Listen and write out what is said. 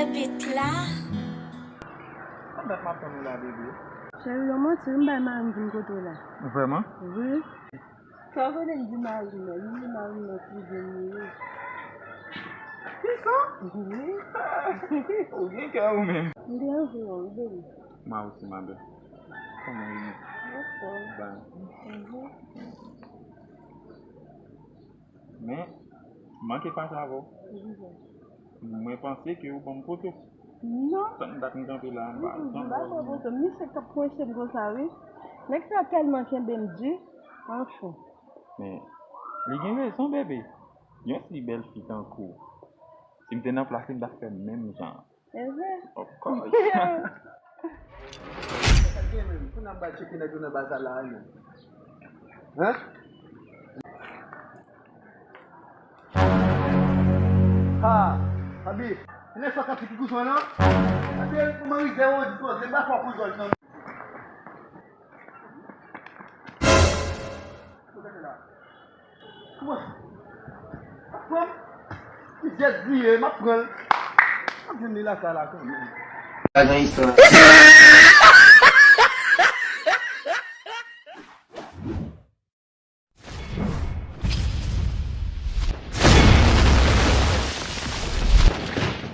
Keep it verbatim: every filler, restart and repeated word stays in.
Pit la. Konbyen tan m ap tann ou la, bebe? Cheri, yon manti, m bay mari m vin kote w la. Vrèman? Wi. Sa w konnen m di mari m nan, m di mari m nan ki vin li wi. Kisa? Wi. Ou gen kè ou menm. M te anvi wè w, wi, bebe. Mwen osi, ma belle. Kòman ou ye? Mwen fò. Byen. Mhm. Men, m manke pase avè w. Mwen panse ke ou ban m poto. Non. Tann dat m kanpe la, m pa janm wè w. M pa pran poto. Misye k ap kwense m konsa, wi. Nèg sa tèlman kenbe m di. Anfen. Men, li gen rezon, bebe. Yon si bèl fi tankou w, si m te nan plas li, m t ap fè menm jan. Of course. Sa gen menm, pou n ap bay tcheke nèg yo nan baz la, la, menm. Hein? Ha, Fabi, lè sa ka fiti gouson, non? Fabi, kòman rizè ou dispoze, m pa fò pou zòl, non. Kòman? Pran. Li jès li ye, m ap pran l. M ap jwenn li lakay la kanmenm. Lajan istwa.